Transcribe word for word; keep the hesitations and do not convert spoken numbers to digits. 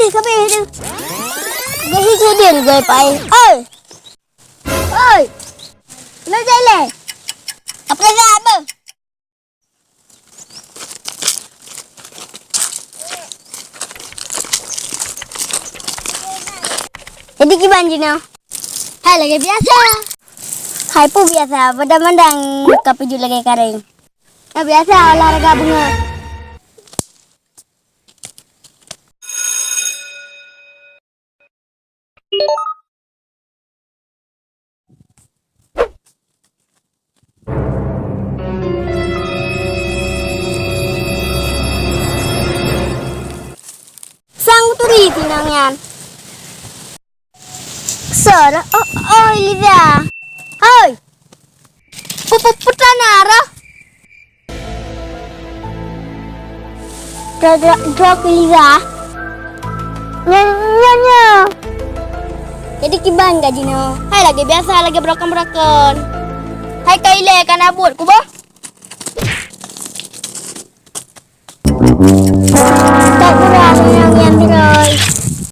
Sabe tu. Gahi jadil gue pai. Oi. Oi. Lo jai le. Apa sabe? Jadi kiban jinoe? Hai lagèe biasa. Hai peue biasa, padahai mandang ka peujeuet lagèe kareng. Ka biasa olahraga beungoh. Sang turi tinong nyan. Sor, oh, oh, Liza. Hoi. Pu-, pu-, putra nara. Dra-, dra-, dra ku Liza. Nya, nya, nya. Jadi kiban ka jinoe. Hai lagèe biasa, lagèe beurokon-beurokon. Hai ka ilèe ka na buet kuboh.